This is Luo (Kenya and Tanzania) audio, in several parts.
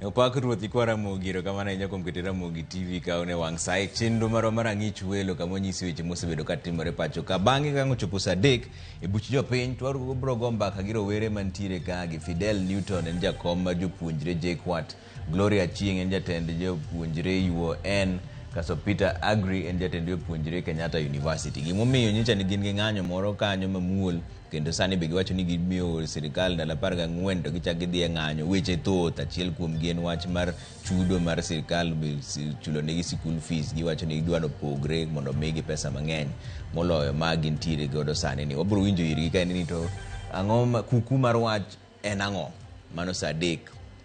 Opak Ruoth ikwa Ramogi, erokamano ahinya kuom kete Ramogi TV ka one wang' sa e chenro marwa mar ang'ich welo kama onyisi weche mosebedo ka timore pacho ka. Bang'e ka ang' ochopo sa 3 e buch jopiny to wabro go mbaka gi rowere mantiere ka gi Fidel Newton en jakom mar jopuonjre JKUAT, Gloria Achieng' en jatend jopuonjre UON, kasto Peter Agri en jatend jopuonjre Kenyatta University. Gimomiyo nyocha ne gin gi ng'anyo moro kanyo mamuol kendo sani be giwacho ni gimiyo sirikal ndalo 14 to gichak gidhi e ng'anyo. Weche thoth, achiel kuomgi en wach mar chudo mar sirikal chulo negi sikul fees. Giwacho ni gidwa ni opogre mondo omigi pesa mang'eny moloyo ma gintiere godo sani ni. Wabiro winjo irgi ka en ni to ang'o kuku mar wach en ang'o? Mano saa 3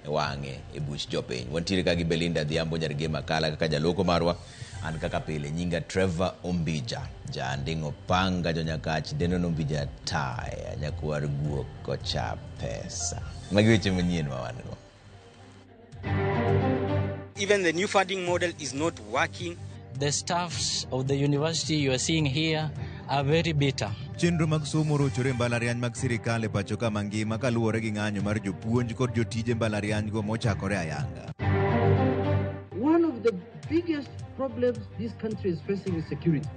e wang'e e buch jopiny. Wantiere ka gi Belinda Adhiambo nyar Gema Kala kaka jaloko marwa. An kaka pile nyinga Trevor Ombija, jaanding'o panga jonyakach dendo Ombija taya nyakwar guok kocha pesa. Magi weche manyien ma wan go. Even the new funding model is not working. The staffs of the university you are seeing here are very bitter. Chenro mag somo rochore e mbalariany mag sirikal e pacho ka mangima kaluwore gi ng'anyo mar jopuonj kod jotije mbalarianygo mochakore ayanga. One of the biggest problems this country is facing is security.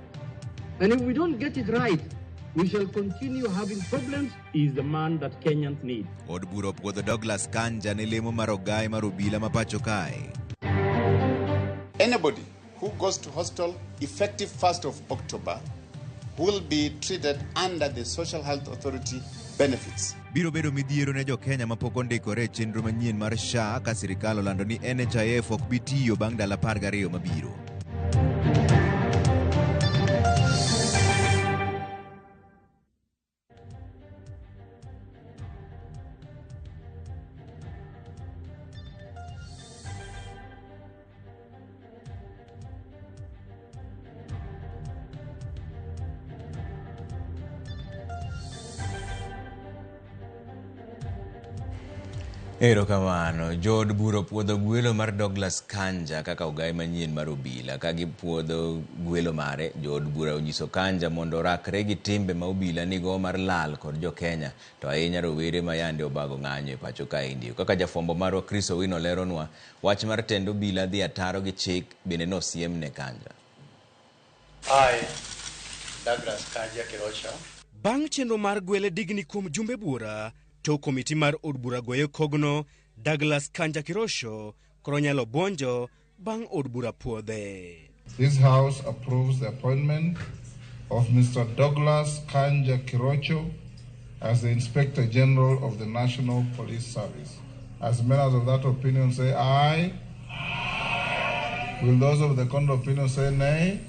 And if we don't get it right, we shall continue having problems. Is the man that Kenyans need. Od bura opuodho Douglas Kanja ne lemo mar ogai mar obila ma pacho kae. Anybody who goes to hospital effective 1st of October will be treated under the Social Health Authority benefits. Biro bedo midhiero ne jo-Kenya mapok ondikore e chenro manyien mar SHA ka sirikal olando ni NHIF ok bi tiyo bang' ndalo 12 mabiro. Erokamano. Jood bura opuodho gwelo mar Douglas Kanja kaka ogai manyien mar obila. Ka gipuodho gwelo mare, jood bura onyiso Kanja mondo orakre gi timbe ma obila nigo mar lal kod jo-Kenya, to ahinya rowere ma yande obago ng'anyo e pacho kaendi. Kaka jafwambo marwa Chris Owino leronwa, wach mar tend obila dhi ataro gi chik bende nosiem ne Kanja. I, Douglas Kanja Kirocho. Bang' chenro mar gwele digni kuom jumbe buora, tok komiti mar od bura goye kogno, Douglas Kanja Kirosho koro nyalo buonjo bang' od bura puodhe. This House approves the appointment of Mr. Douglas Kanja Kirocho as the Inspector General of the National Police Service. As members of that opinion say aye. Will those of the contrary opinion say nay?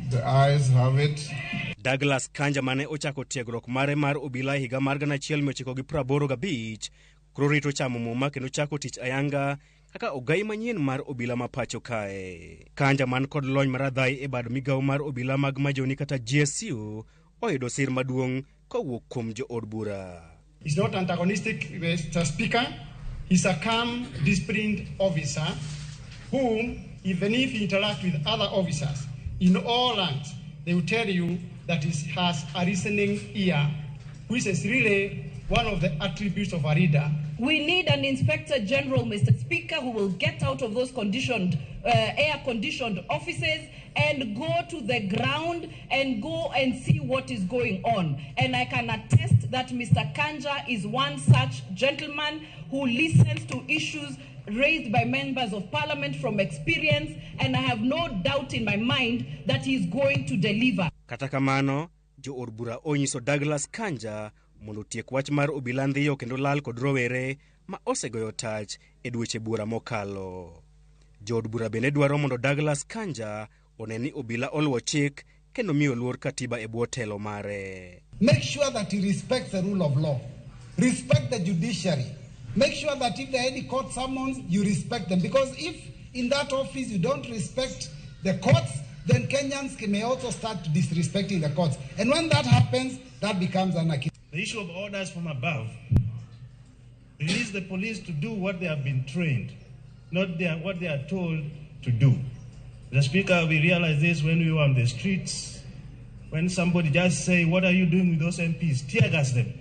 The ayes have it. Douglas Kanja mane ochako tiegruok mare mar obila e higa mar 1985 koro rito chamo muma kendo chako tich ayanga kaka ogai manyien mar obila ma pacho kae. Kanja man kod lony mar adhai e bad migawo mar obila mag majoni kata GSU oyudo sir maduong' kowuok kuom jood bura. He's not antagonistic, Mr. Speaker. He's a calm, disciplined officer whom, even if he interacts with other officers in all ranks, they will tell you that he has a listening ear, which is really one of the attributes of a leader. We need an Inspector General, Mr. Speaker, who will get out of those air-conditioned offices and go to the ground and go and see what is going on. And I can attest that Mr. Kanja is one such gentleman who listens to issues raised by members of parliament from experience, and I have no doubt in my mind that he is going to deliver. Kata kamano, jood bura onyiso Douglas Kanja mondo otiek wach mar obila ndhiyo kendo lal kod rowere ma osegoyo tach e dweche buora mokalo. Jood bura bende dwaro mondo Douglas Kanja one ni obila oluwo chik kendo miyo luor katiba e bwo telo mare. Make sure that he respects the rule of law. Respect the judiciary. Make sure that if there are any court summons, you respect them. Because if in that office you don't respect the courts, then Kenyans may also start disrespecting the courts. And when that happens, that becomes anarchy. The issue of orders from above, release the police to do what they have been trained, not what they are told to do. The Speaker, we realized this when we were on the streets, when somebody just say, what are you doing with those MPs? Tear gas them.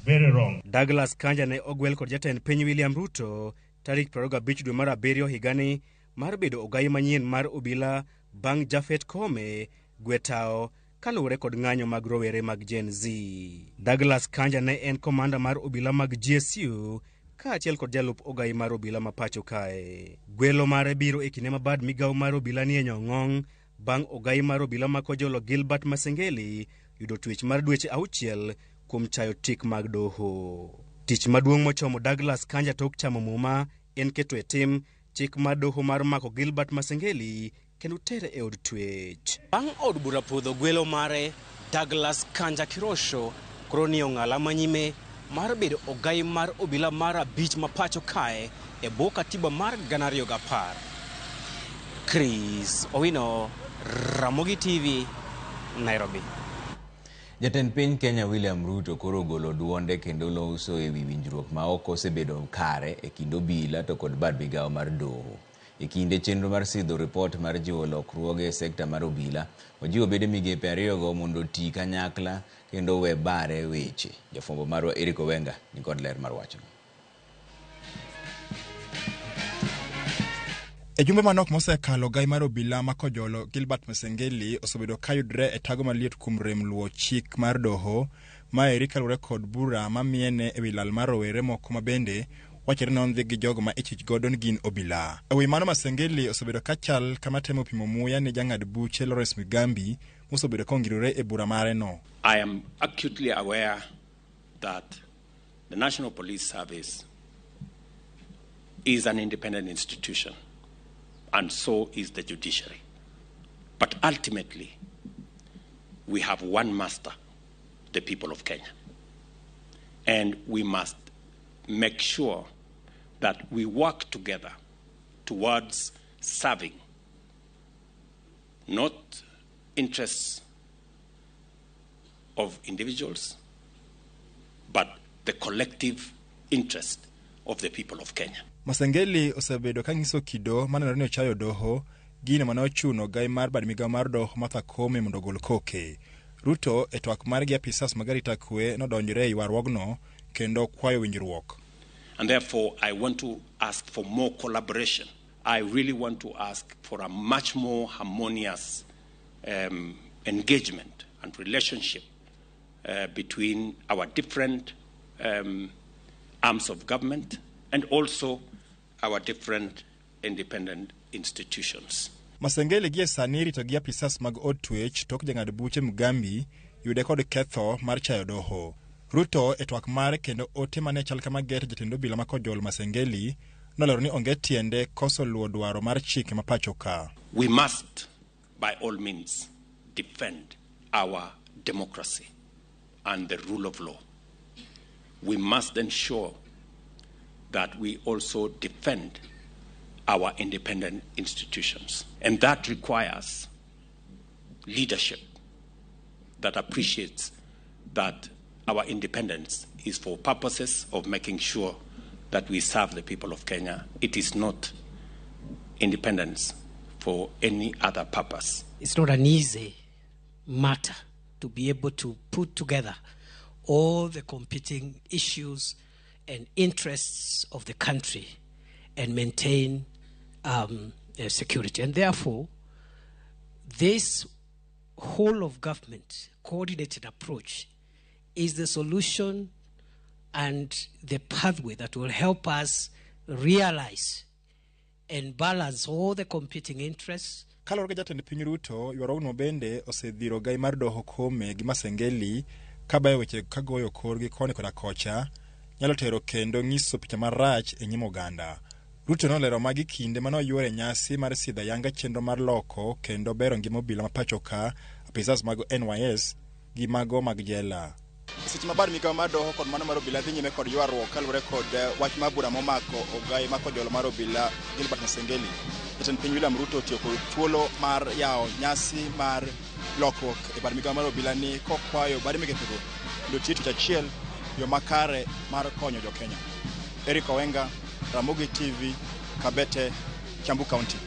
very wrong. Douglas Kanja ne ogwel kod jatend piny William Ruto tarik 25 dwe mar abiriyo higani mar bedo ogai manyien mar obila bang' Japhet Koome gwetao kaluwore kod ng'anyo mag rowere mag Gen Z. Douglas Kanja ne en komanda mar obila mag GSU kaachiel kod jalup ogai mar obila ma pacho kae. Gwelo mare biro e kinde ma bad migawo mar obila nie nyong'ong' bang' ogai mar obila ma Kojolo Gilbert Masengeli yudo twech mar dweche 6 kuom chayo tik mag doho. Tich maduong' mochomo Douglas Kanja tok chamo muma en keto e tim chik mar doho mar mako Gilbert Masengeli kendo tere e od twech. Bang' od bura puodho gwelo mare, Douglas Kanja Kirosho koro ni ong'ala manyime mar bedo ogai mar obila mar 5 ma pacho kae e bwo katiba mar 2010. Chris Owino, Ramogi TV, Nairobi. Jatend piny Kenya William Ruto koro ogolo duonde kendo loso e wi winjruok ma ok osebedo kare e kind obila to kod bad migawo mar doho. E kinde chenro mar sidho ripot mar jiwo lokruoge e sekta mar obila, ojiwo bede migepe ariyogo mondo oti kanyakla kendo we bare weche. Jafwambo marwa Eric Owenga nikod ler mar wachno. E jumbe manok mosekalo, ogai mar obila ma Kojolo Gilbert Masengeli osebedo kayudre e tago maliet kuom rem luwo chik mar doho. Maeri kaluwore kod bura mamiene e wi lal mar rowere moko ma bende wachore ni ondhi gi jogo ma ichich godo ni gin obila. E wi mano, Masengeli osebedo kachal kama temo pimo muya ne jang'ad buche Lawrence Mugambi mosebedo kongirore e bura mare no. I am acutely aware that the National Police Service is an independent institution, and so is the judiciary. But ultimately, we have one master, the people of Kenya. And we must make sure that we work together towards serving not interests of individuals, but the collective interest of the people of Kenya. Masengeli osebedo kanyiso kido manenore ni ochayo doho, gino mane ochuno ogai mar bad migawo mar doho Martha Koome mondo ogol koke. Ruto e twak mar gi apisas mag arita kwe nodonjore e ywaruogno kendo kwayo winjruok. And therefore, I want to ask for more collaboration. I really want to ask for a much more harmonious engagement and relationship between our different arms of government and also our different independent institutions. Masengeli gie sani irito gi apisas mag od twech tok jang'ad buche Mugambi yude kod ketho mar chayo doho. Ruto e twak mare kendo ote mane chal kama ger jatend obila ma Kojolo Masengeli nolero ni onge tiende koso luwo dwaro mar chike ma pacho ka. We must by all means defend our democracy and the rule of law. We must ensure that we also defend our independent institutions. And that requires leadership that appreciates that our independence is for purposes of making sure that we serve the people of Kenya. It is not independence for any other purpose. It's not an easy matter to be able to put together all the competing issues and interests of the country and maintain security. And therefore, this whole of government coordinated approach is the solution and the pathway that will help us realize and balance all the competing interests. Kaluwore gi jatend piny Ruto, ywaruogno bende osedhiro ogai mar doho Koome gi Masengeli kabayo weche kagoyo korgi koni koda kocha nyalo tero kendo nyiso picha marach e nyim oganda. Ruto nolero magi kinde mane oyuoro e nyasi mar sidho ayanga chenro mar loko kendo bero ngima obila ma pacho ka, apisas mag NYS gi mago mag jela. Seche ma bad migawo mar doho kod mano mar obila dhi nyime kod ywaruok kaluwore kod wach mar bura momako ogai ma Kojolo mar obila Gilbert Masengeli, jatend piny William Ruto otiyo kod thuolo mar yawo nyasi mar lokruok e bad migawo mar obila ni kokwayo bad migepego mondo otiyo tich achiel yo makare mar konyo jo-Kenya. Eric Owenga, Ramogi TV, Kabete, Kiambu County.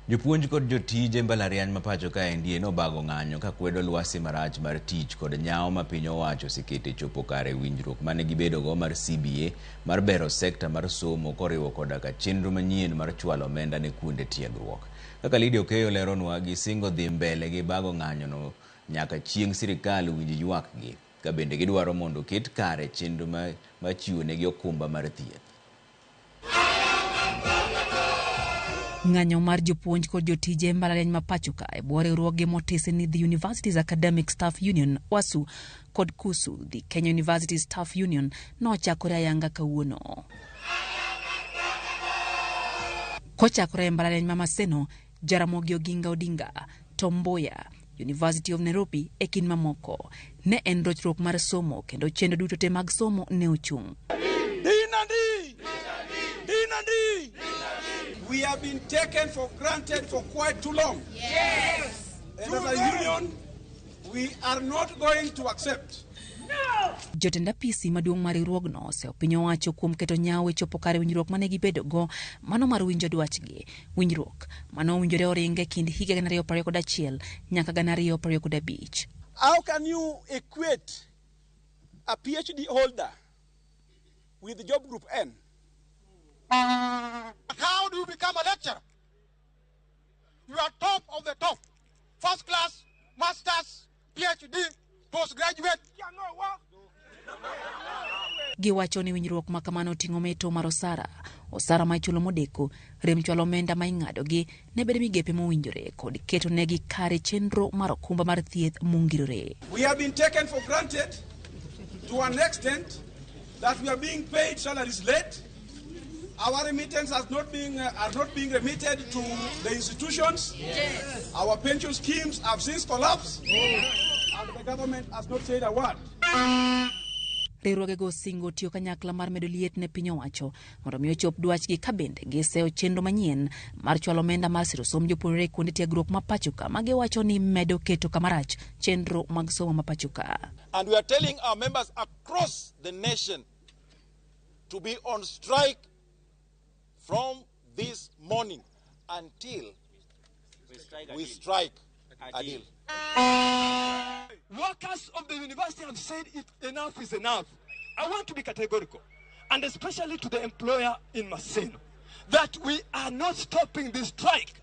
Jopuonj kod jotije mbalariany ma pacho kaendi nobago ng'anyo ka kwedo lwasi marach mar tich kod nyawo ma piny owacho oseketo e chopo kare winjruok mane gibedogo mar CBA mar bero sekta mar somo koriwo koda ka chenro manyien mar chwalo omenda ne kuonde tiegruok. Kaka Lydia Okeyo leronwa, gisingo dhi mbele gi bago ng'anyono nyaka chieng' sirikal winj ywakgi, ka bende gidwaro mondo oket kare chenro ma chiwo negi okumba mar thieth. Ng'anyo mar jopuonj kod jotije mbalariany ma pacho ka e bwo riwruoge motisi ni The Universities Academic Staff Union WASU kod KUSU, The Kenya University Staff Union, nochakore ayanga kawuono. Kochakore e mbalariany ma Maseno, Jaramogi Oginga Odinga, Tom Mboya, University of Nairobi e kind mamoko. Ne en rochruok mar somo kendo chenro duto te mag somo ne ochung'. We have been taken for granted for quite too long. Yes. And as a union, we are not going to accept. No. Jotend apisi maduong' mar riwruogno oseyo piny owacho kuom keto nyawo e chopo kare winjruok mane gibedogo mano mar winjo dwachgi. Winjruok mano owinjore oringe kind higa 2021 nyaka 2025. How can you equate a PhD holder with job group N? How do you become a lecturer? You are top of the top. First class, masters, PhD, postgraduate. Giwacho ni winjruok ma kamano oting'o meto mar osara, osara ma ichulo modeko, rem chwalo omenda ma ing'adogi ne bedo migepe mowinjore kod keto negi kare chenro mar okumba mar thieth mongirore. We have been taken for granted to an extent that we are being paid salaries late. Our remittance has not been, are not being remitted to the institutions. Yes. Our pension schemes have since collapsed. Yes. And the government has not said a word. Riwruogego singo tiyo kanyakla mar medo liet ne piny owacho mondo mi ochop dwachgi ka bende giseyo chenro manyien mar chwalo omenda mar siro somb jopuonjre e kuonde tiegruok ma pacho ka ma giwacho ni medo keto kamarach chenro mag somo ma pacho ka. And we are telling our members across the nation to be on strike from this morning until we strike a deal. Workers of the university have said it, enough is enough. I want to be categorical, and especially to the employer in Maseno, that we are not stopping this strike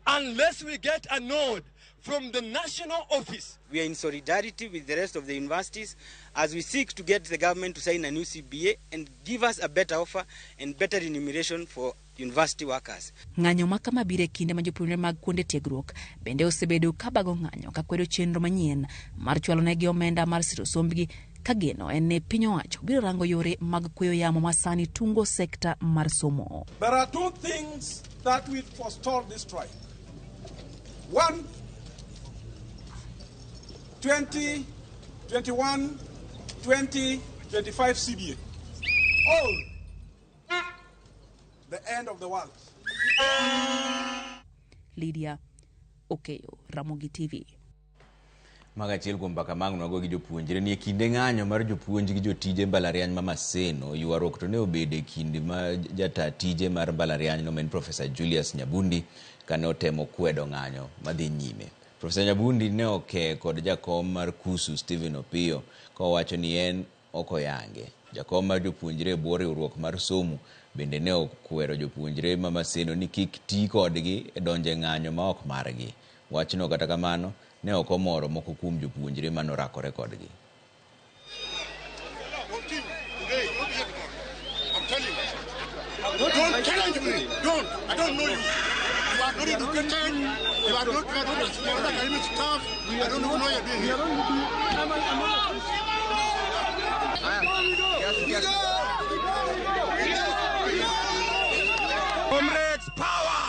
unless we get a nod from the national office. We are in solidarity with the rest of the universities as we seek to get the government to sign a new CBA and give us a better offer and better remuneration for university workers. Ng'anyo ma kama biro e kinde ma jopuonjre mag kuonde tiegruok bende osebedo ka bago ng'anyo ka kwedo chenro manyien mar chwalo negi omenda mar siro sombgi ka geno en ni piny owacho biro rango yore mag kweyo yamo ma sani tungo sekta mar somo. There are two things that will forestall this strike. One, 2021, 2025 CBA. All the end of the world. Lydia Okeyo, Ramogi TV. Mago achiel kuom mbaka ma ang' nwago gi jopuonjre ni e kinde ng'anyo mar jopuonj gi jotije mbalariany ma Maseno, ywaruok to ne obedo e kind ma jata tije mar mbalariany no ma en Profesa Julius Nyabundi kane otemo kwedo ng'anyo madhi nyime. Profesa Nyabundi ne oke kod jakom mar KUSU Stephen Opiyo kowacho ni en ok oyange. Jakom mar jopuonjre e bwo riwruok mar somo bende ne okwero jopuonjre ma Maseno ni kik ti kodgi e donjo e ng'anyo ma ok margi. Wachno kata kamano ne ok omoro moko kuom jopuonjre manorakore kodgi. Don't challenge me. Don't. I don't know you. You are not educated. You are not academic staff. I don't know what you are doing here. Comrades, power!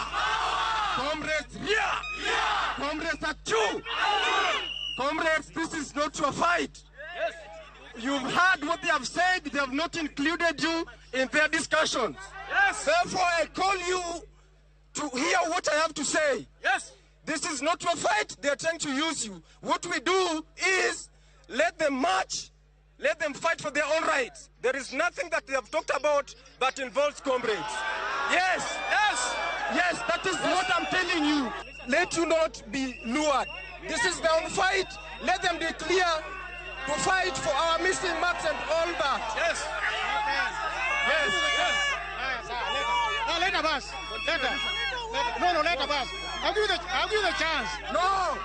Comrades, yeah! Comrades, are true! Comrades, this is not your fight. You've heard what they have said. They have not included you in their discussions. Yes. Therefore, I call you to hear what I have to say. Yes. This is not your fight. They are trying to use you. What we do is let them march. Let them fight for their own rights. There is nothing that they have talked about that involves comrades. Yes, yes. Yes, that is what I'm telling you. Let you not be lured. This is their own fight. Let them be clear to fight for our missing marks and all that. Yes. Yes. Yes. No, later, boss. Later. No, later, boss. I'll give you the chance. No.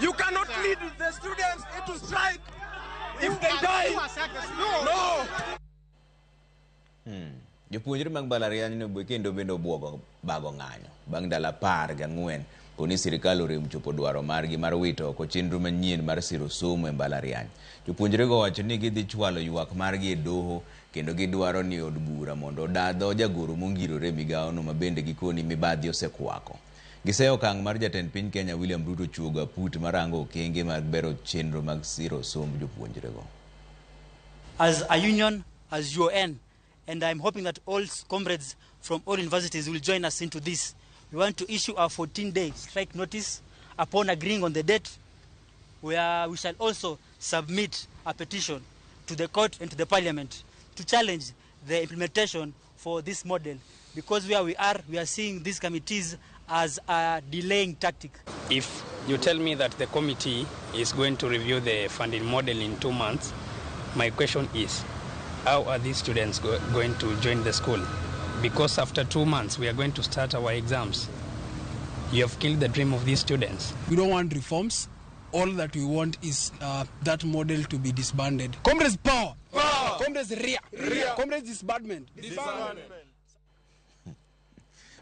You cannot lead the students into strike if they die. No. Jopuonjre mag mbalariany no kendo bende obuogo bago ng'anyo bang' ndalo 14 koni sirikal orem chopo dwaro margi mar wito oko chenro manyien mar siro somo e mbalariany. Jopuonjrego owacho ni gidhi chwalo ywak margi e doho kendo gidwaro ni od bura mondo oda dho jagoro mongirore e migawono ma bende gikoni mibadhi osekwako. Giseyo okang' mar jatend piny Kenya William Ruto chuogo aput marango okenge mag bero chenro mag siro somb jopuonjrego. As a union, as UN, and I'm hoping that all comrades from all universities will join us into this. We want to issue a 14-day strike notice upon agreeing on the date, where we shall also submit a petition to the court and to the parliament to challenge the implementation for this model. Because where we are seeing these committees as a delaying tactic. If you tell me that the committee is going to review the funding model in 2 months, my question is, how are these students going to join the school? Because after 2 months, we are going to start our exams. You have killed the dream of these students. We don't want reforms. All that we want is that model to be disbanded. Comrades, power! Power! Comrades, ria! Ria! Comrades, disbandment! Disbandment!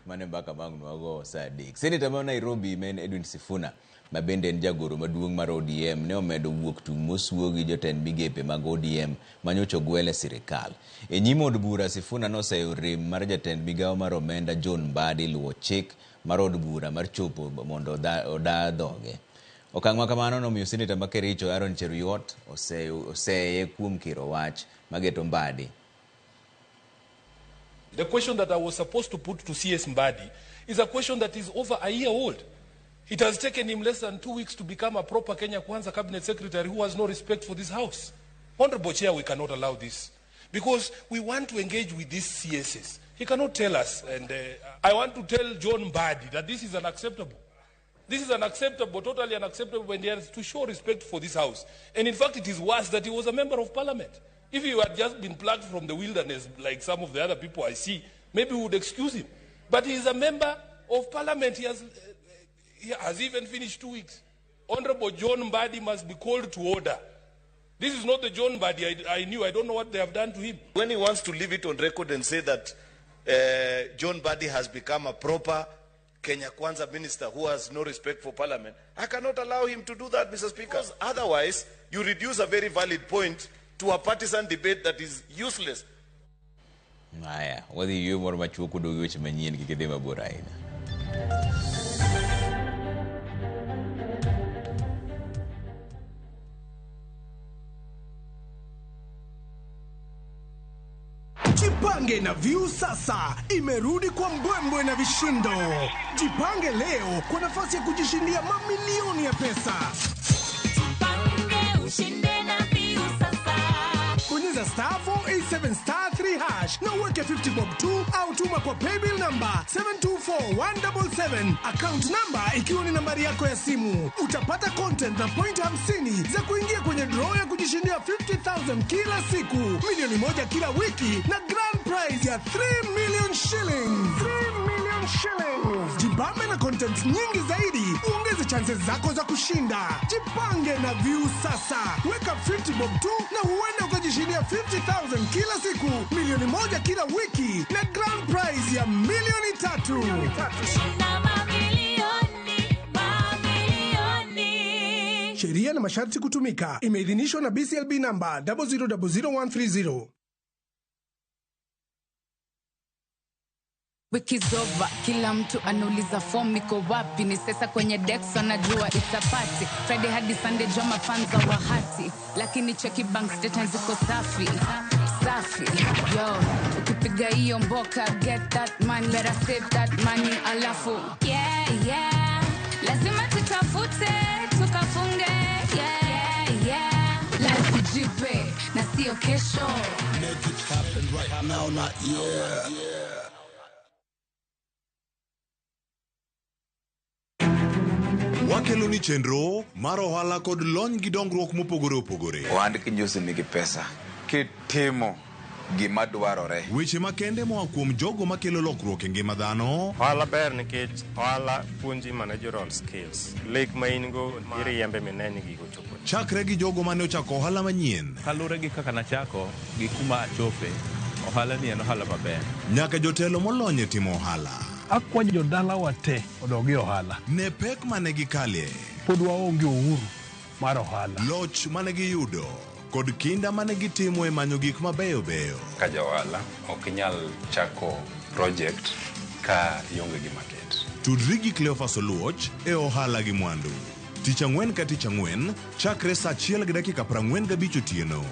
Mane mbaka bang' nwago saa 3. Seneta ma Nairobi ma en Edwin Sifuna ma bende en jagoro maduong' mar ODM ne omedo wuok tung' mosuo gi jotend migepe mag ODM manyocha ogwel e sirikal. E nyim od bura Sifuna noseyo rem mar jatend migawo mar omenda John Mbadi luwo chik mar od bura mar chopo mondo oda dhoge. Okang' ma kamano nomiyo seneta ma Kericho Aaron Cheruiyot oseye kuom kiro wach mageto Mbadi. The question that I was supposed to put to CS Mbadi is a question that is over a year old. It has taken him less than 2 weeks to become a proper Kenya Kwanza cabinet secretary who has no respect for this house. Honorable Chair, we cannot allow this because we want to engage with these CSs. He cannot tell us, and I want to tell John Mbadi that this is unacceptable. This is unacceptable, totally unacceptable, and he has to show respect for this house. And in fact, it is worse that he was a member of parliament. If he had just been plucked from the wilderness like some of the other people I see, maybe we would excuse him. But he is a member of parliament. He has even finished 2 weeks. Honorable John Mbadi must be called to order. This is not the John Mbadi I knew. I don't know what they have done to him. When he wants to leave it on record and say that John Mbadi has become a proper Kenya Kwanza minister who has no respect for parliament, I cannot allow him to do that, Mr. Speaker. Because otherwise, you reduce a very valid point to a partisan debate that is useless. Haya, wadhi yweyo moro machuok kuduogo weche manyien kik idhi mabor ahinya. Jipange na Viusasa imerudi kwa mbwembwe na vishindo. Jipange leo kwa nafasi ya kujishindia mamilioni ya pesa. Jipange ushinde na Viusasa. Bonyeza star 487 star 3 hash na uweke 50 bob 2 au tuma kwa paybill number 724177, account number ikiwa ni nambari yako ya simu. Utapata content na point 50 za kuingia kwenye draw ya kujishindia 50,000 kila siku, milioni 1 kila wiki na grand prize ya 3 million shillings. 3 million shillings. Jibambe na content nyingi zaidi, uongeze chances zako za kushinda. Jipange na Viusasa. Weka 50 bob 2 na huenda ukajishindia 50,000 kila siku, milioni 1 kila wiki na grand prize ya milioni 3. Shinda mamilioni, mamilioni. Sheria na masharti kutumika. Imeidhinishwa na BCLB number 0000130. Wiki zova, kila mtu anauliza form iko wapi. Ni sasa kwenye decks wanajua it's a party. Friday hadi Sunday joma fans wa hati. Lakini cheki bank statements ziko safi. Safi, yo, ukipiga hiyo mboka, get that money, better save that money, alafu yeah, yeah, lazima tutafute, tukafunge, yeah, yeah, lazima jipe, na sio kesho. Make it happen right now, not yeah. Wakeloni chenro mar ohala kod lony gi dongruok mopogore opogore. Ohand kinyosi nigi pesa kitimo gima dwarore. Weche makende moa kuom jogo makelo lokruok e ngima dhano. Ohala ber nikech ohala puonji managerial skills. Lek ma in go iriembe mine ni gigo chopo. Chakre gi jogo mane ochako ohala manyien. Kaluwore gi kaka nachako gi kuma achope, ohala ni en ohala maber. Nyaka jotelo molony e timo ohala. Akwayo jodalawa te odog e ohala. Ne pek mane gikalie. Pod waonge uhuru mar ohala. Loch mane giyudo kod kinda mane gitimo e manyo gik mabeyo beyo. Ka ja ohala ok inyal chako project ka ionge gi market. Tudri gi Cleophas Oluoch e ohala gi mwandu. Tich ang'wen ka tich ang'wen chakre saa 1:45 otieno.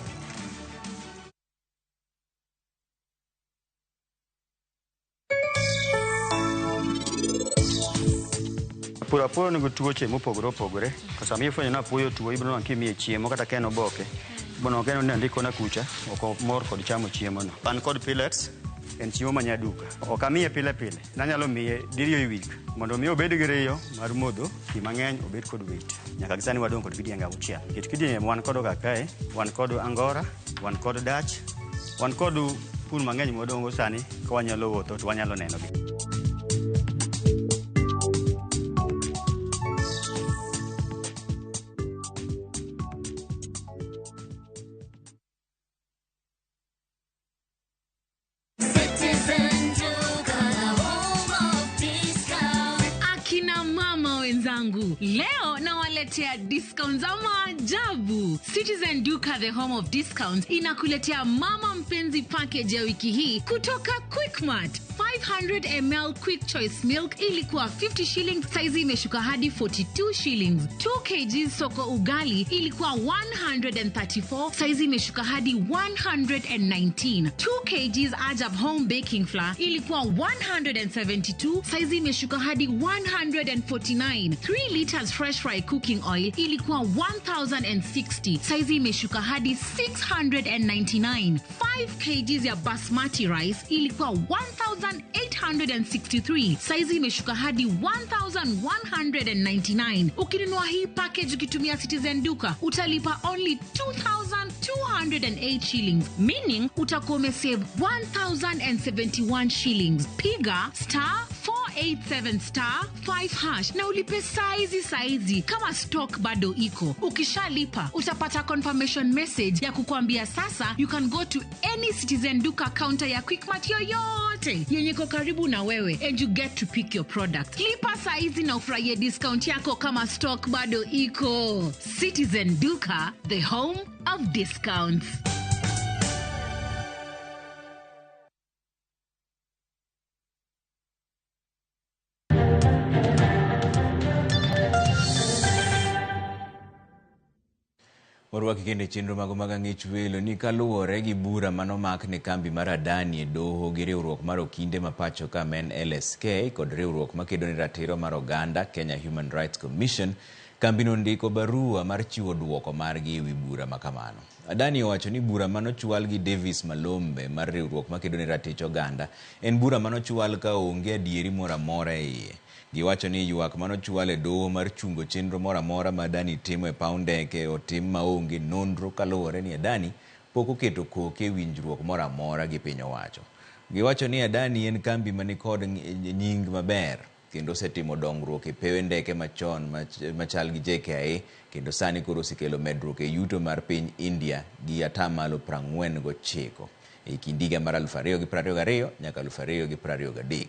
Puro apuoyo nigi tuoche mopogore opogore. To sama ifwenyo ni apuoyo tuo, ibiro nwang'o kimiye chiemo kata ka en oboke. Ibiro nwang'o ka en ondikona kucha, ok omor kod chamo chiemo no. An kod pellets, en chiemo ma nyaduka. Ok amiye pile pile, nanyalo miye diriyo e wik mondo mi obed gi riyo mar modho pi mang'eny obed kod weight. Nyaka gi sani wadong' kod kidienge auchiel. Nikech kidienje wan kod kae, wan kod Angora, wan kod Dutch, wan kod pur mang'eny mwadong' go sani ka wanyalo wuotho to wanyalo nenogi. Akina mama wenzangu, leo nawaletea discount za maajabu. Citizen Duka, the home of discounts, inakuletea mama mpenzi package ya wiki hii kutoka Quickmart. 500 ml Quick Choice Milk ilikuwa 50 shillings, saizi imeshuka hadi 42 shillings. 2 kg soko ugali ilikuwa 134, saizi imeshuka hadi 119. 2 kg Ajab Home Baking Flour ilikuwa 172, saizi imeshuka hadi 149. 3 liters fresh fry cooking oil ilikuwa 1060, saizi imeshuka hadi 699. 5 kg ya basmati rice ilikuwa 1863, saizi imeshuka hadi 1199. Ukinunua hii package ukitumia Citizen Duka utalipa only 2208 shillings, meaning utakuwa umesave 1071 shillings. Piga star 487 star 5 hash na ulipe saizi saizi kama stock bado iko. Ukishalipa utapata confirmation message ya kukuambia sasa you can go to any Citizen Duka counter ya Quickmart yoyote yenye iko karibu na wewe and you get to pick your product. Lipa saizi na ufurahie discount yako kama stock bado iko. Citizen Duka, the home of discounts. Warwaki kendo e chenro mago mag ang'ech welo ni kaluwore gi bura manomak ne kambi mar Adani e doho gi riwruok mar okinde ma pacho ka men LSK kod riwruok makedo ne ratiro mar oganda Kenya Human Rights Commission, kambino ndiko barua mar chiwo duoko margi ewi bura ma kamano. Adani owacho ni bura manochwal gi Davis Malombe mar riwruok makedo ne ratich oganda en bura manochwal ka onge adieri moro amora e iye. Giwacho ni ywak manochwal e doho mar chungo chenro moro amora ma Adani timo e paw ndeke otim maonge nonro kaluwore ni Adani pok oketo koke e winjruok moro amora gi piny owacho. Giwacho ni Adani en kambi manikod nying maber kendo osetimo dongruok e pewe ndeke machon machal gi JKIA kendo sani koro osekelo medruok e yuto mar piny India gi 49% e kind higa mar 2022 nyaka 2023.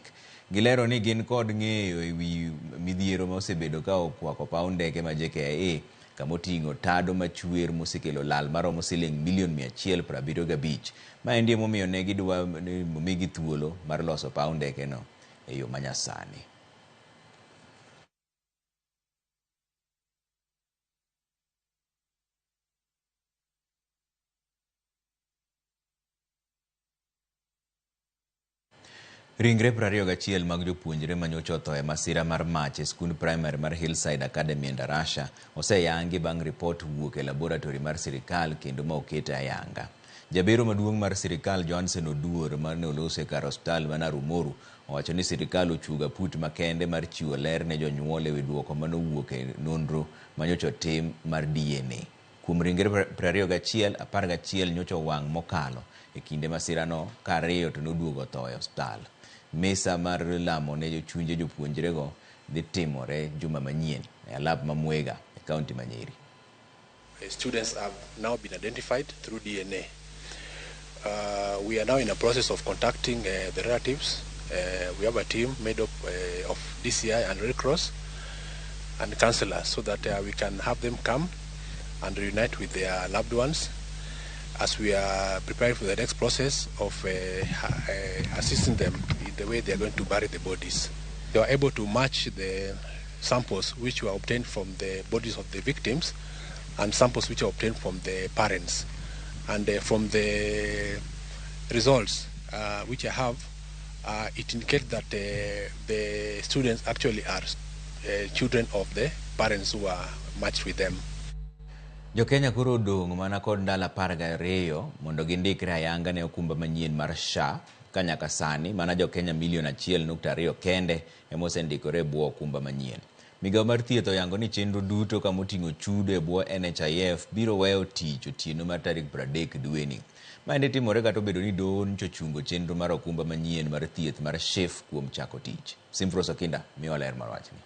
Gilero ni gin kod ng'eyo ewi midhiero ma osebedo ka okwako paw ndeke ma JKIA kama oting'o tado machwer mosekelo lal maromo siling milion 175. Maendi emomiyo ne gidwa ni omigi thuolo mar loso paw ndeke no e yo manyasani. Ringre 21 mag jopuonjre manyocha otho e masira mar mach e skund primary mar Hillside Academy e Ndarasha oseyangi bang' ripot wuok e laboratory mar sirikal kendo ma okete ayanga. Jabero maduong' mar sirikal Johnson Oduor mane oloso e kar osiptal ma Narumoru owacho ni sirikal ochuogo aput makende mar chiwo ler ne jonyuol ewi duoko manowuok e nonro manyocha otim mar DNA. Kuom ringre 21, 11 nyocha owang' mokalo e kinde masirano ka ariyo to noduogo otho e osiptal. Misa mar lamo ne chunje jopuonjrego dhi timore juma manyien e alap ma Mwega e kaunti ma Nyeri. Students have now been identified through DNA. We are now in a process of contacting the relatives. We have a team made up of DCI and Red Cross and counselors so that we can have them come and reunite with their loved ones as we are preparing for the next process of assisting them in the way they are going to bury the bodies. They were able to match the samples which were obtained from the bodies of the victims and samples which were obtained from the parents. And from the results which I have, it indicates that the students actually are children of the parents who are matched with them. Jo-Kenya koro odong' mana kod ndalo 12 mondo gindikre ayanga ne okumba manyien mar SHA ka nyaka sani mana jo-Kenya milion 1.2 kende ema osendikore e bwo okumba manyien. Migawo mar thieth oyango ni chenro duto kamoting'o chudo e bwo NHIF biro weyo tich otieno mar tarik 30 dweni. Maendi timore kata obedo ni doho nyocha ochungo chenro mar okumba manyien mar thieth mar SHIF kuom chako tich. Simfros Okinda miyowa ler mar wachni.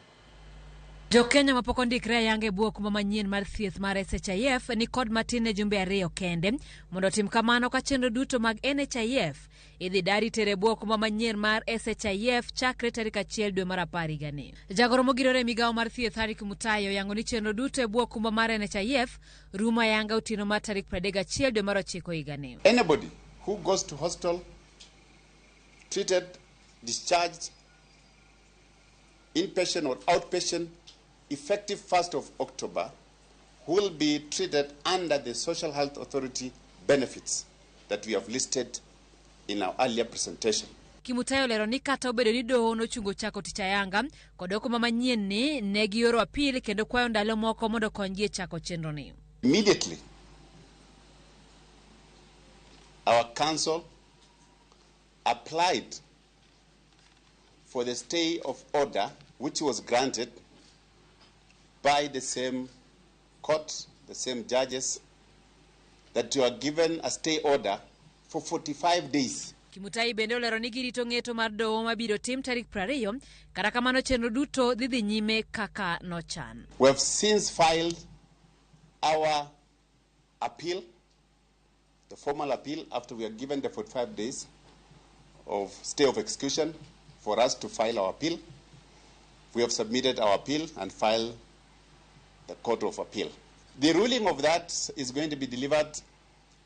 Jo-Kenya mapok ondikre ayanga e bwo okumba manyien mar thieth mar SHIF ni kod matin ne jumbe 2 kende mondo otim kamano ka chenro duto mag NHIF idhi dari tere e bwo okumba manyien mar SHIF chakre tarik 1 dwe mar 10 higani. Jagoro mogirore e migawo mar thieth Harry Kimutai oyango ni chenro duto e bwo okumba mar NHIF rumo ayanga otieno mar tarik 31 dwe mar 9 higani. Anybody who goes to hospital, treated, discharged, inpatient or outpatient, effective 1st of October, will be treated under the Social Health Authority benefits that we have listed in our earlier presentation. Kimutai olero ni kata obedo ni doho nochungo chako tich ayanga kod okumba manyien ni ne gioro apil kendo kwayo ndalo moko mondo konygi e chako chenro ni. Immediately, our council applied for the stay of order, which was granted by the same court, the same judges, that you are given a stay order for 45 days. Kimutai bende olero ni girito ng'eto mar doho mabiro tim tarik 20, kata kamano chenro duto dhi dhi nyime kaka nochan. We have since filed our appeal, the formal appeal, after we are given the 45 days of stay of execution for us to file our appeal. We have submitted our appeal and filed the Court of Appeal. The ruling of that is going to be delivered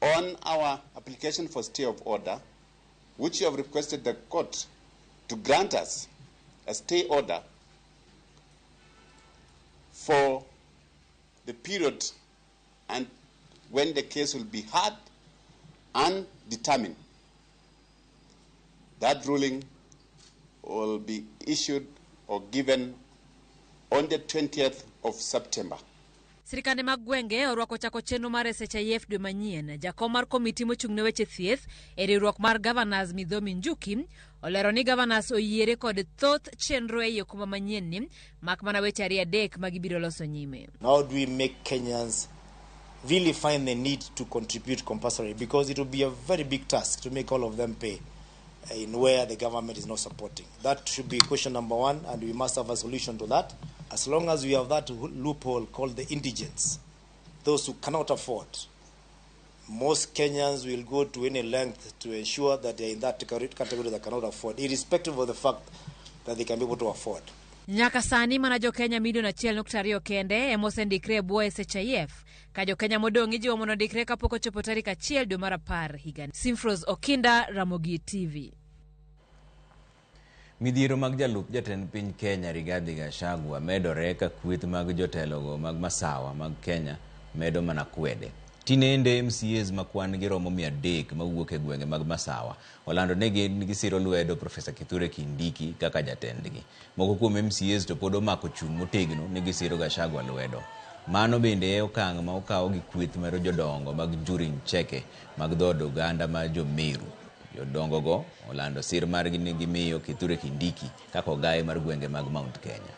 on our application for stay of order, which you have requested the court to grant us a stay order for the period and when the case will be heard and determined. That ruling will be issued or given on the 20th of September. Sirikande mag gwenge orwako chako chenro mar SHIF dwe manyien. Jakom mar komiti mochung' ne weche thieth e riwruok mar Governors Midhomi Njuki olero ni governors oyiere kod thoth chenro ei okumba manyien ni mak mana weche 2-3 ma gibiro loso nyime. How do we make Kenyans really find the need to contribute compulsorily? Because it will be a very big task to make all of them pay in where the government is not supporting. That should be question number one, and we must have a solution to that. As long as we have that loophole called the indigents, those who cannot afford, most Kenyans will go to any length to ensure that they are in that category that cannot afford, irrespective of the fact that they can be able to afford. Nyaka sani mana jo-Kenya milion 1.2 kende ema osendikre e bwo SHIF, ka jo-Kenya modong' ijiwo mondo ondikre kapok ochopo tarik 1 dwe mar 10 higani. Simfros Okinda, Ramogi TV. Midhiero mag jalup jatend piny Kenya Rigathi Gachagua medore ka kweth mag jotelogo mag masawa mag Kenya medo mana kwede. Tinende MCAs ma kwan gi romo 300 mawuok e gwenge mag masawa olando ni gin gisiro lwedo Profesa Kithure Kindiki kaka jatendgi. Moko kuom MCAs to pod omako chung' motegno ni gisiro Gachagua lwedo. Mano bende e okang' ma okaw gi kweth mar jodongo mag Njuri Ncheke mag dhood oganda mar jo-Meru. Jodongogo olando sir margi ni gimiyo Kithure Kindiki kaka ogaye mar gwenge mag Mount Kenya.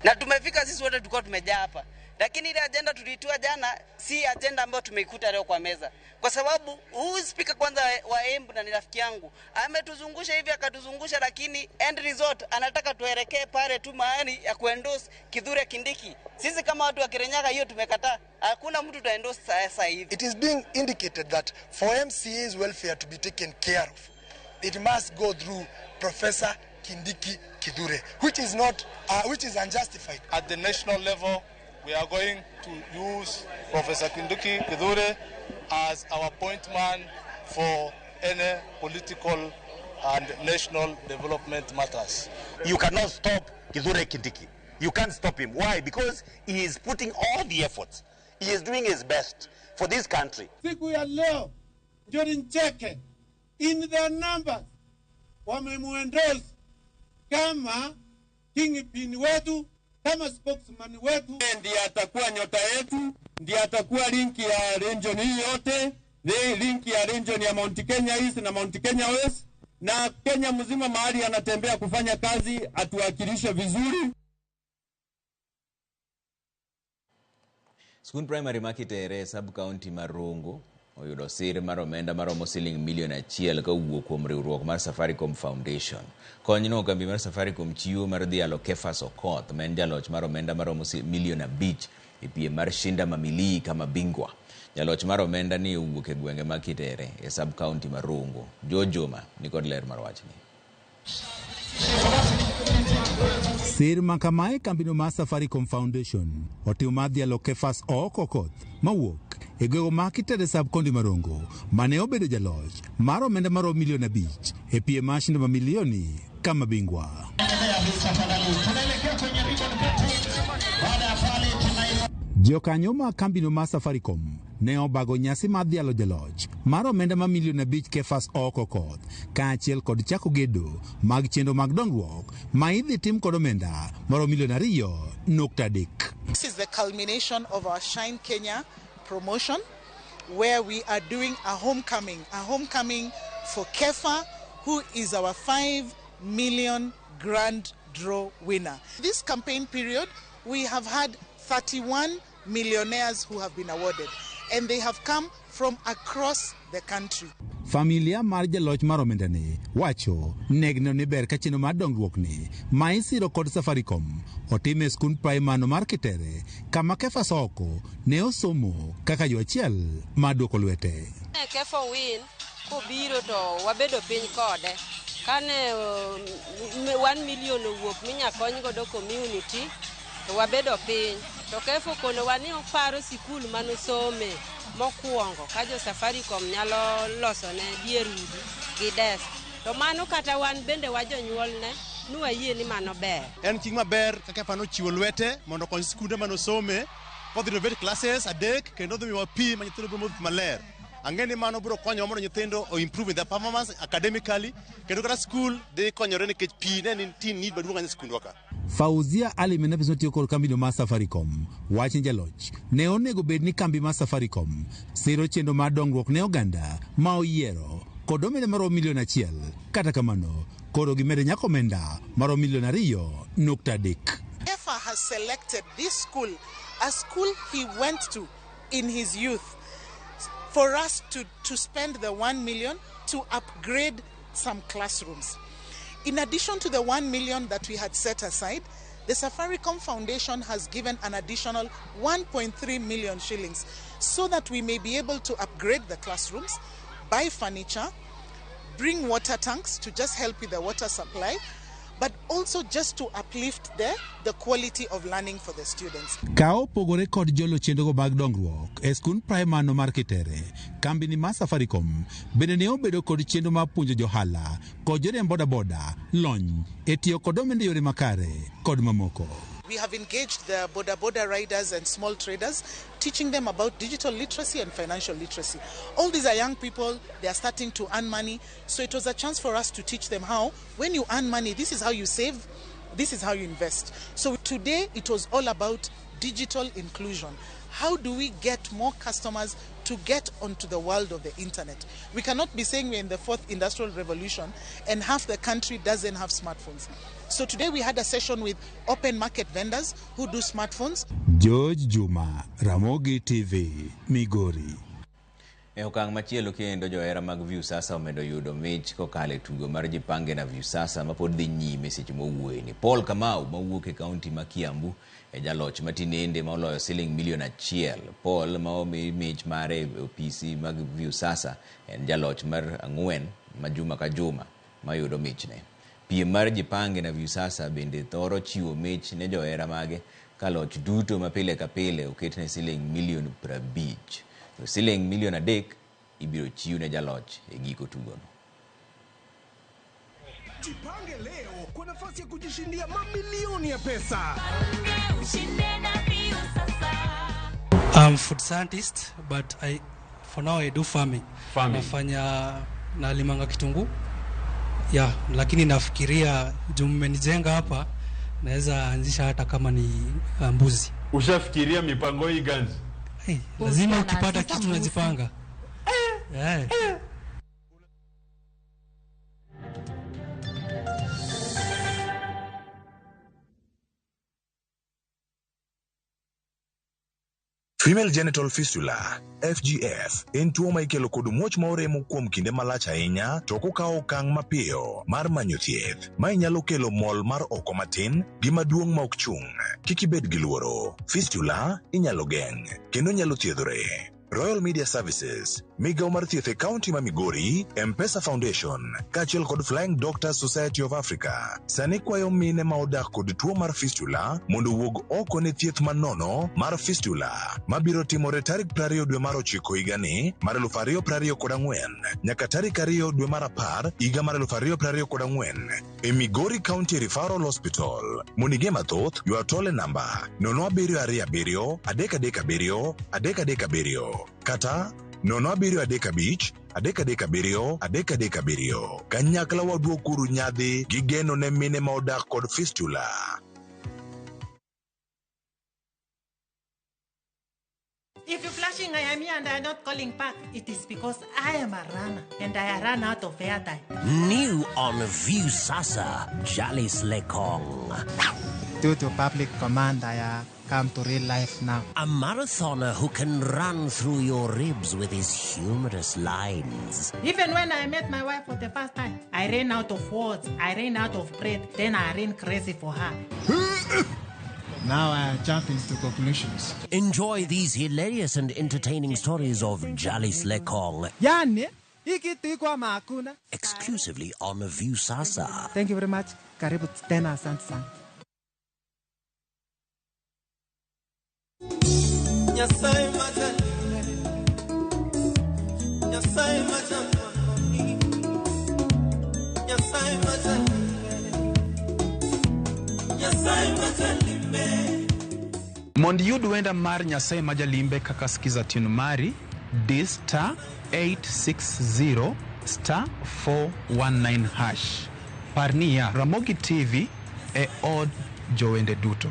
Na tumefika sisi wote tulikuwa tumejaa hapa, lakini ile ajenda tuliitoa jana si ajenda ambayo tumeikuta leo kwa meza, kwa sababu huyu spika kwanza wa Embu na ni rafiki yangu ametuzungusha hivi akatuzungusha, lakini end result anataka tuelekee pale tu mahali ya kuendorse Kithure Kindiki. Sisi kama watu wa Kirinyaga hiyo tumekataa, hakuna mtu tutaendorse sasa hivi. It is being indicated that for MCA's welfare to be taken care of, it must go through Professor Kindiki Kithure, which is not, which is unjustified. At the national level, we are going to use Professor Kindiki Kithure as our point man for any political and national development matters. You cannot stop Kithure Kindiki. You can't stop him. Why? Because he is putting all the efforts. He is doing his best for this country. Siku ya leo Njuri Ncheke in their numbers wamemuendorse kama kingpin wetu, kama spokesman wetu. Ndiye atakuwa nyota yetu, ndiye atakuwa linki ya region hii yote, linki ya region ya Mount Kenya East na Mount Kenya West na Kenya mzima, mahali anatembea kufanya kazi, atuwakilishe vizuri. Skund primary ma Kitere sub county ma Rongo oyudo sir mar omenda maromo siling milion 1 kowuok kuom riwruok mar Safaricom Foundation. Konyno kambi mar Safaricom chiwo mar dhialo Kefas Okoth ma en jaloch mar omenda maromo milion 5 e piem mar Shinda Mamilii kama bingwa. Jaloch mar omenda ni owuok e gwenge ma Kitere e sub county ma Rongo. George Juma nikod ler mar wachni. Sir makamae kambino mar Safaricom Foundation otimo mar dhialo Kefas Okoth mawuok e gwenge ma Kitere sub county ma Rongo mane obedo jaloch mar omenda maromo milion 5 e piem mar Shinda Mamilioni kama bingwa. Jokanyo ma kambino mar Safaricom ne obago nyasi mar dhialo jaloch mar omenda ma milion 5 Kefas Okoth kaachiel kod chako gedo mag chenro mag dongruok ma idhi tim kod omenda maromo milion 2.3. This is the culmination of our Shine Kenya promotion, where we are doing a homecoming for Kefa, who is our 5 million grand draw winner. This campaign period, we have had 31 millionaires who have been awarded, and they have come from across the country. Familia mar jaloch mar omenda ni wacho negno ni ber ka chenro mar dongruok ni ma isiro kod Safaricom otime e skund primary mar Kitere kama Kefas Oko ne osomo kaka yo achiel mar duoko lwete. Kefa win kobiro to wabedo piny kode kane 1 million owuok minya kony godo community to wabedo piny to Kefa konowa ni oparo sikul manosome mokwongo ka jo Safaricom nyalo losone dier udi gi desk to mano kata wan bende wajonyuolne nuwayie ni mano ber. En chieng' maber kaka Kefa nochiwo lwete mondo okony skunde manosome kodhi renovate classes 3 kendo odhi miyowa pi ma nyithindo biro modho pi maler. Ang'e ni mano biro konyowa mondo nyithindo o improve their performance academically kendo kata skul dhi konyore nikech pi ne nitie need maduong' ahinya e skundwa ka. Fauzia Ali mane otiyo kod kambino mar Safaricom wach ni jaloch ne onego bed ni kambi mar Safaricom siro chenro mar dongruok ne oganda ma oyiero kod omenda maromo milion 1. Kata kamano koro gimedo nyaka omenda maromo milion 2.3. Kefa has selected this school, a school he went to in his youth, for us to spend the 1 million to upgrade some classrooms. In addition to the 1 million that we had set aside, the Safaricom Foundation has given an additional 1.3 million shillings so that we may be able to upgrade the classrooms, buy furniture, bring water tanks to just help with the water supply, but also just to uplift the quality of learning for the students. Ka opogore kod jolo chenrogo mag dongruok e skund primary mar Kitere, kambini mar Safaricom bende ne obedo kod chenro mar puonjo johala kod joriemb bodaboda lony e tiyo kod omenda e yore makare kod mamoko. We have engaged the boda boda riders and small traders, teaching them about digital literacy and financial literacy. All these are young people, they are starting to earn money. So it was a chance for us to teach them how, when you earn money, this is how you save, this is how you invest. So today it was all about digital inclusion. How do we get more customers to get onto the world of the internet? We cannot be saying we're in the fourth industrial revolution and half the country doesn't have smartphones. So today we had a session with open market vendors who do smartphones. George Juma, Ramogi TV, Migori. E okang' machielo kendo johera mag Viusasa omedo yudo mich kokalo e tugo mar Jipange na Viusasa mapod dhi nyime seche mowuoyeni. Paul Kamau mawuok e kaunti ma Kiambu e jaloch matinende ma oloyo siling milion 1. Paul ma omi mich mare e opisi mag Viusasa en jaloch mar 4 ma juma ka juma mayudo michne. Piem mar Jipange na Viusasa bende thoro chiwo mich ne johera mage ka loch duto ma pile ka pile oketne siling milion 50. To siling milion 3 ibiro chiw ne jaloch e giko tugono. Jipange leo kwa nafasi ya kujishindia mamilioni ya pesa. I'm food scientist, but for now I do farming. Farming. Nafanya nalimanga kitunguu. Yeah, lakini nafikiria juu mmenijenga hapa naweza anzisha hata kama ni mbuzi. Ushafikiria mipango hii ganzi? Hey, lazima ukipata kitu unajipanga. Female genital fistula, FGF, en tuo ma ikelo kod muoch ma oremo kuom kinde malach ahinya to ok okawo okang' mapiyo mar manyo thieth. Mae nyalo kelo mol mar oko matin gi maduong' ma ok chung'. Kik ibed gi luoro. Fistula inyalo geng' kendo nyalo thiedhore. Royal Media Services, migawo mar thieth e kaunti ma Migori, M-Pesa Foundation, kaachiel kod Flying Doctors Society of Africa, sani kwayo mine ma odak kod tuo mar fistula mondo owuog oko ne thieth manono mar fistula mabiro timore tarik 20 dwe mar 9 higani mar 2024 nyaka tarik 2 dwe mar 10 higa mar 2024 e Migori County Referral Hospital. Mondo ing'e mathoth, ywa tol e namba 0727 337 337 kata 0735 337 337. Kanyakla waduokuru nyadhi gi geno ne mine ma odak kod fistula. If you're flashing I am here and I am not calling back, it is because I am a runner and I run out of airtime. New on Viusasa, Jalis Lekong. Due to public command, I come to real life now. A marathoner who can run through your ribs with his humorous lines. Even when I met my wife for the first time, I ran out of words, I ran out of breath, then I ran crazy for her. Now I jump into conclusions. Enjoy these hilarious and entertaining stories of Jalis Lekong. Yani, hakuna. Exclusively on Viusasa. Thank you very much. Karibu tena, asante sana. Nyasaye majalime, Nyasaye majalime, Nyasaye majalime, Nyasaye majalime. Mondo iyud wenda mar Nyasaye majalimbe kaka skiza tune mari, di star 860 star 419 hash. Par niya, Ramogi TV e od jowende duto.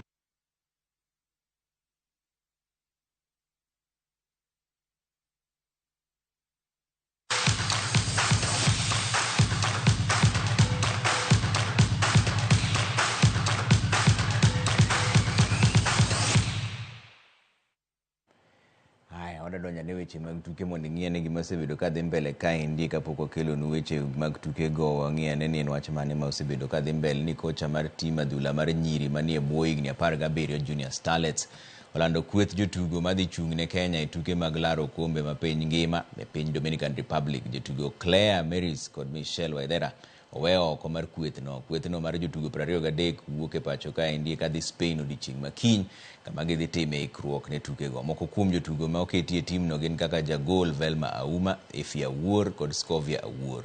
Wadonjo ne weche mag tuke mondo ing'i ane gima osebedo ka dhi mbele kaendi kapok wakelonu weche mag tuke go wang'i ane ni en wach mane ma osebedo ka dhi mbele ni kocha mar tim adhula mar nyiri manie bwo higni 17 Junior Starlets olando kweth jotugo madhi chung' ne Kenya e tuke mag laro okombe ma piny ngima e piny Dominican Republic. Jotugo Claire Maris kod Michelle Waithera oweyo oko mar kwethno. Kwethno mar jotugo 23 wuok e pacho kaendi kadhi Spain odiochieng' ma kiny kama gidhi time ikruok ne tukego. Moko kuom jotugo ma oketi e timno gin kaka jagol Velma Auma, Efia Awuor kod Scovia Awuor.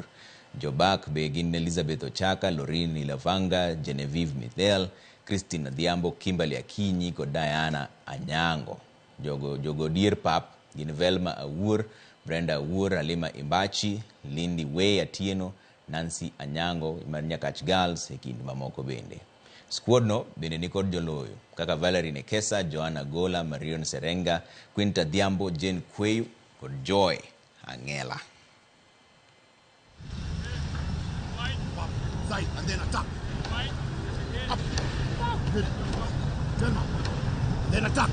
Jobak be gin Elizabeth Ochaka, Lorin Ilavanga, Genevieve Mithel, Christine Adhiambo, Kimberly Akinyi kod Diana Anyango. Jogo dier pap gin Velma Awuor, Brenda Awuor, Halima Imbachi, Lindy Way Atieno, Nancy Anyango mar Nyakach Girls e kind mamoko bende. Squad no bende nikod joloyo kaka Valerie Nekesa, Joanna Gola, Marion Serenga, Quinta Adhiambo, Jane Kweyu kod Joy Angela. Side and then attack. Up. Good. Turn up. Then attack.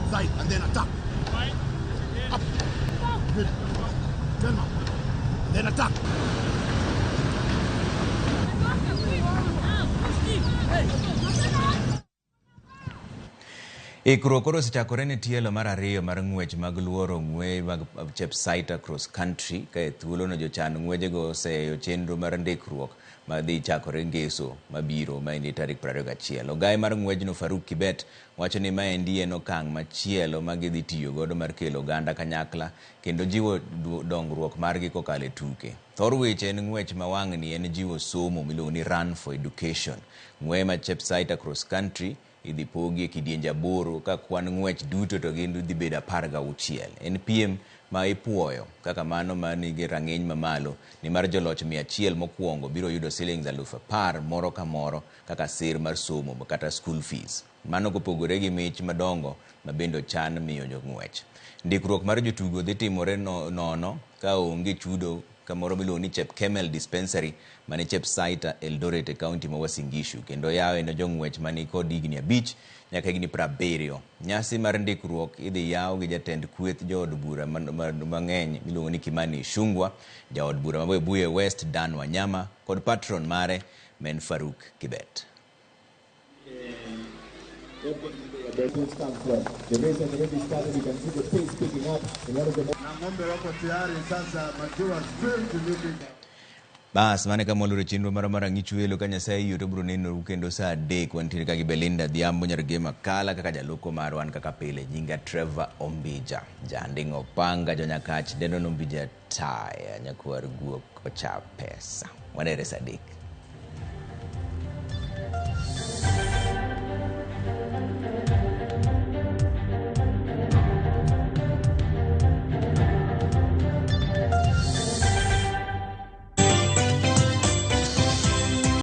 Side and then attack. Up. Good. Turn up. Then attack. Ikruok koro osechakore ne tielo mar ariyo mar ng'wech mag luoro ng'weye mag Chepsaita Cross Country ka e thuolono jochan ng'wejego oseyo chenro mar ndikruok madhi chakore ngeso mabiro maendi tarik 21. Ogaye mar ng'wejno Faruk Kibet wacho ni maendi en okang' machielo ma gidhi tiyo godo mar kelo oganda kanyakla kendo jiwo dongruok margi kokalo e tuke. Thor weche en ng'wech ma wang'ni en jiwo somo miluongo ni Run for Education. Ng'weye ma Chepsaita Cross Country idhi pogi e kidienje 8 ka kwan ng'wech duto to gin dhi bedo 16. En piem ma ipuoyo kaka mano ma nigi rang'iny mamalo nimar joloch 100 mokwongo biro yudo siling 10,000 moro ka moro kaka sir mar somo kata school fees. Mano kopogore gi mich madongo ma bende ochan miyo jong'wech. Ndikruok mar jotugo dhi timore nono ka onge chudo kamoro miluongo ni Chepkemel Dispensary mane Chepsaita, Eldoret e kaunti ma Uasin Gishu kendo yawe ne jong'wech mani kod higni 5 nyaka higni 70. Nyasi mar ndikruok idhi yaw gi jatend kweth jood bura mang'eny miluongo ni Kimani Ichung'wa, jaod bura ma Webuye West Dan Wanyama kod patron mare men Faruk Kibet. Bas mane kama waloro chenro mar Ang'ich Welo ka Nyasaye oyie to biro nenoru kendo saa 3 wantiere ka gi Belinda Adhiambo nyar Gema Kala kaka jaloko marwa an kaka pile nyinga Trevor Ombija janding'o opanga jonyakach dendo Ombija taya nyakwar guok ocha pesa. Wanere saa 3.